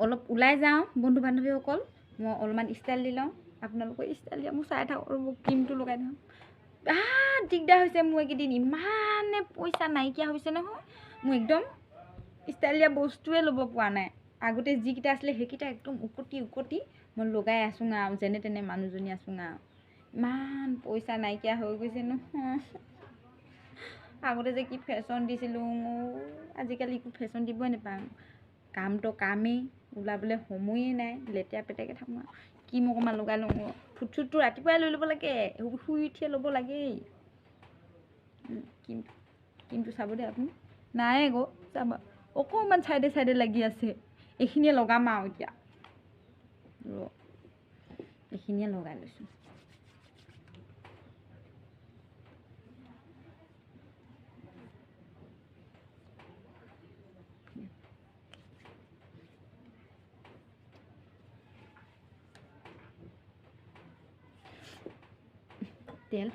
অলপ ওলাই যাওঁ বন্ধু বান্ধৱীসকল, মই অলপমান ষ্টাইল দি লওঁ, আপোনালোকে ষ্টাইল দিয়া মোক চাই থাকক আৰু মোক ক্ৰীমটো লগাই থাকক। দিগদাৰ হৈছে মোৰ এইকেইদিন, ইমানে পইচা নাইকিয়া হৈছে নহয়, মোৰ একদম ষ্টাইল দিয়া বস্তুৱে ল'ব পৰা নাই। আগতে যিকেইটা আছিলে সেইকেইটা একদম উকটি উকটি মই লগাই আছোঁ আৰু যেনে তেনে মানুহজনী আছোঁ আৰু। ইমান পইচা নাইকিয়া হৈ গৈছে নহয়। আগতে যে কি ফেশ্বন দিছিলোঁ, আজিকালি একো ফেশ্বন দিবই নাপাওঁ। কামটো কামেই, ওলাবলৈ সময়ে নাই, লেতেৰা পেতেৰাকৈ থাকোঁ আৰু। ক্ৰীম অকণমান লগাই লওঁ, ফুট চুটটো ৰাতিপুৱাই লৈ ল'ব লাগে, শুই উঠিয়ে ল'ব লাগেই। ক্ৰীমটো চাব দেই আপুনি, নাই আকৌ চাব অকণমান চাইডে চাইডে লাগি আছে। এইখিনিয়ে লগাম আৰু এতিয়া এইখিনিয়ে লগাই লৈছোঁ। তেল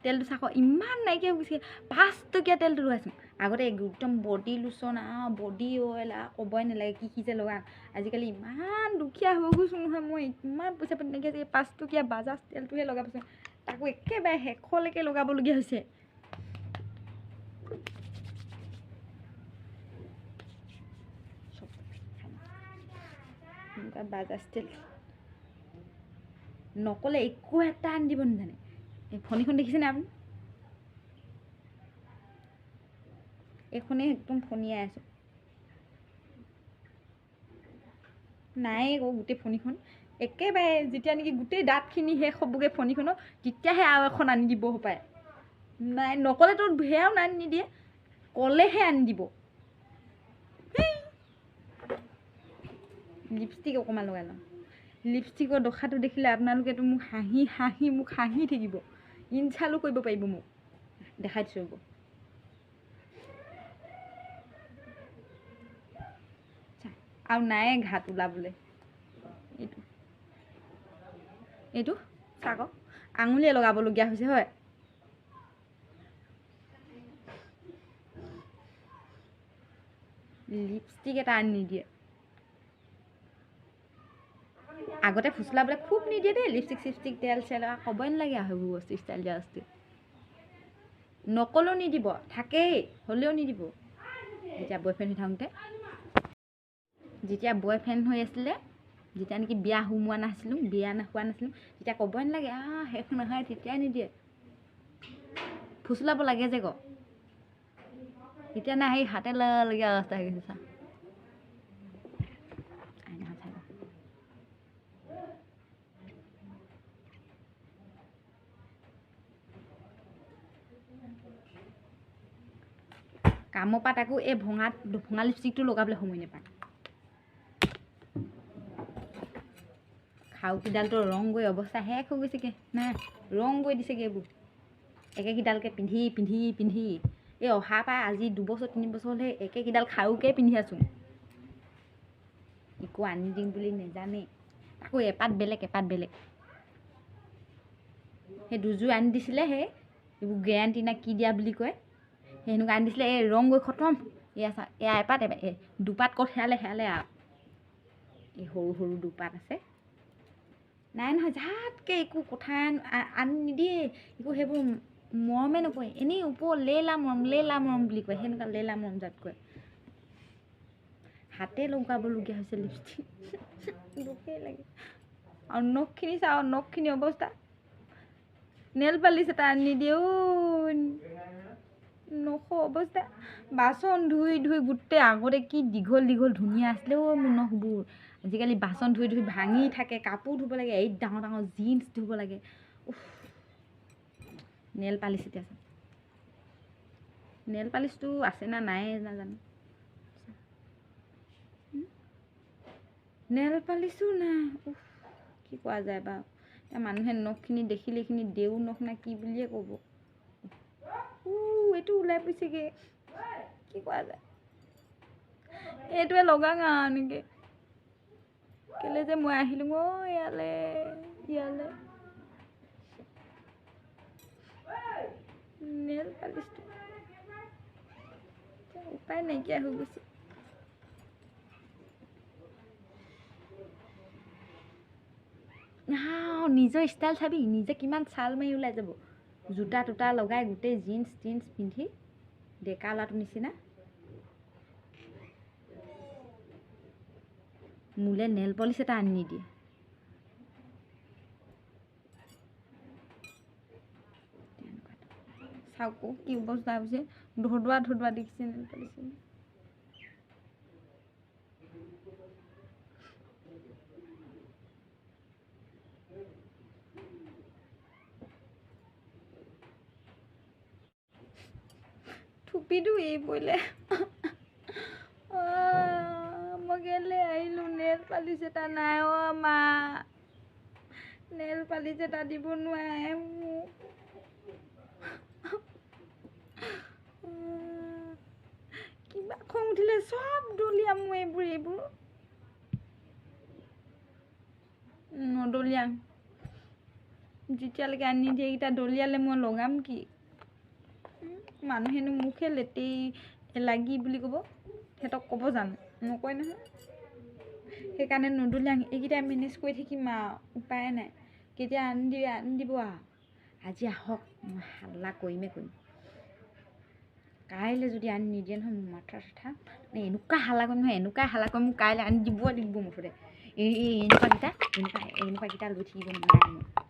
তেলটো চাক ইমান নাইকিয়া হৈ গৈছে, 5 টকীয়া তেলটো লগাইছোঁ। আগতে একদম বডি লোচন আৰু বডি অইল আৰু ক'বই নালাগে কি কি যে লগাওঁ। আজিকালি ইমান দুখীয়া হৈ গৈছোঁ নহয় মই, ইমান পইচা পাতি নাইকিয়া হৈছে। 5 টকীয়া বাজাজ তেলটোহে লগাব পাইছোঁ, তাকো একেবাৰে শেষলৈকে লগাবলগীয়া হৈছে। বাজাজ তেল নক'লে একো এটা আনি দিব নাজানে। এই ফণীখন দেখিছেনে আপুনি? এইখনেই একদম ফণিয়াই আছোঁ, নাই আকৌ গোটেই ফণীখন একেবাৰে যেতিয়া নেকি গোটেই দাঁতখিনি শেষ হ'বগৈ ফণীখনৰ, তেতিয়াহে আৰু এখন আনি দিব পাৰে। নাই নক'লেতো সেয়াও আনি নিদিয়ে, ক'লেহে আনি দিব। লিপষ্টিক অকণমান লগাই লওঁ। লিপষ্টিকৰ দখাটো দেখিলে আপোনালোকেতো মোক হাঁহি হাঁহি মোক হাঁহি থাকিব, ইনচালো কৰিব পাৰিব মোক। দেখাই দিছোঁ ৰ'ব। আৰু নাই ঘাট ওলাবলৈ। এইটো এইটো চাওক, আঙুলিয়ে লগাবলগীয়া হৈছে হয়। লিপষ্টিক এটা আনি নিদিয়ে। আগতে ফুচলাবলৈ খুব নিদিয়ে দেই লিপষ্টিক চিপষ্টিক তেল চেল, ক'বই নালাগে আৰু সেইবোৰ বস্তু ষ্টাইল দিয়া বস্তু। নক'লেও নিদিব, থাকেই হ'লেও নিদিব। যেতিয়া বয়ফ্ৰেণ্ড হৈ থাকোঁতে, যেতিয়া বয়ফ্ৰেণ্ড হৈ আছিলে, যেতিয়া নেকি বিয়া সোমোৱা নাছিলোঁ, বিয়া হোৱা নাছিলোঁ, তেতিয়া ক'বই নালাগে, শেষ নহয় তেতিয়াই নিদিয়ে। ফুচলাব লাগে যে ক, এতিয়া নাই সেই হাতে লগীয়া অৱস্থা হৈ গৈছে। চা কামৰ পৰা তাকো এই ভঙা ভঙা লিপষ্টিকটো লগাবলৈ সময় নাপায়। খাৰুকেইডালটো ৰং গৈ অৱস্থা শেষ হৈ গৈছেগৈ, নাই ৰং গৈ দিছেগৈ এইবোৰ। একেকেইডালকে পিন্ধি পিন্ধি পিন্ধি এই অহা পৰা আজি 2 বছৰ 3 বছৰ হ'লে একেকেইডাল খাৰুকে পিন্ধি আছোঁ। একো আনি দিম বুলি নেজানেই, তাকো এপাত বেলেগ এপাত বেলেগ। সেই দুযোৰ আনি দিছিলে, সেই এইবোৰ গেৰাণ্টি না কি দিয়া বুলি কয়, সেই সেনেকুৱা আনি দিছিলে। এই ৰং গৈ খতম। এয়া চা, এয়া এপাত দুপাত ক'ত সেয়ালে সেয়ালে আৰু এই সৰু সৰু দুপাত আছে। নাই নহয় যাতকৈ একো কথা আনি নিদিয়ে, একো সেইবোৰ মৰমে নকৰে, এনেই ওপৰ লেলা মৰম লেলা মৰম বুলি কয়, সেনেকুৱা লেলা মৰম জাত কয়। হাতে লগাবলগীয়া হৈছে লিপষ্টিক, দুখেই লাগে। আৰু নখখিনি চাওঁ, নখখিনি অৱস্থা, নেল পালিচ এটা আনি নিদিয়ে অ'। নখৰ অৱস্থা, বাচন ধুই ধুই গোটেই আগতে কি দীঘল দীঘল ধুনীয়া আছিলে অ' মোৰ নখবোৰ। আজিকালি বাচন ধুই ধুই ভাঙি থাকে, কাপোৰ ধুব লাগে, এই ডাঙৰ ডাঙৰ জিন্স ধুব লাগে। উফ, নেল পালিচ এতিয়া আছে, নেল পালিচটো আছে না নাই নাজানো, নেল পালিচো নাই। উফ, কি কোৱা যায় বাৰু। এতিয়া মানুহে নখখিনি দেখিলে এইখিনি দেউ নখ না কি বুলিয়ে ক'ব। এইটো ওলাই পৰিছেগৈ, কি কোৱা যায়। এইটোৱে লগাং আৰু এনেকৈ। কেলৈ যে মই আহিলোঁ অ' ইয়ালৈ ইয়ালৈ। নেল পালিচটো উপায় নাইকিয়া হৈ গৈছে। নিজৰ ষ্টাইল চাবি, নিজে কিমান ছাল মাৰি ওলাই যাব, জোতা তোতা লগাই গোটেই জিন্স টিন্স পিন্ধি ডেকা ল'ৰাটোৰ নিচিনা। মোলৈ নেল পলিচ এটা আনি নিদিয়ে। চাওক কি অৱস্থা হৈছে, ধদুৱা ধদুৱা দেখিছে নেল পলিচ। থুপিটো এই পৰিলে। মই কেলৈ আহিলোঁ, নেল পালিচ এটা নাই। অ' মা, নেল পালিচ এটা দিব নোৱাৰে মোক। কিবা খং উঠিলে চব দলিয়াম মই এইবোৰ, এইবোৰ নদলিয়াম যেতিয়ালৈকে আনি নিদিয়ে। এইকেইটা দলিয়ালে মই লগাম কি? মানুহেনো মোকহে লেতেৰি লাগি বুলি ক'ব, সিহঁতক ক'ব জানো? নকয় নহয়। সেইকাৰণে নদলিয়াং, এইকেইটা মেনেজ কৰি থাকিম আৰু, উপায় নাই। কেতিয়া আনি দিয়ে আনি দিব আৰু। আজি আহক, মই হাল্লা কৰিমেই কৰিম। কাইলৈ যদি আনি নিদিয়ে নহয়, মোৰ মাথা চাথা মানে এনেকুৱা হাল্লা কৰিম নহয়, এনেকুৱা হাল্লা কৰিম, মোক কাইলৈ আনি দিবই লাগিব মুঠতে। এই এনেকুৱাকেইটা, এনেকুৱাকেইটা লৈ থাকিব নোৱাৰে মই।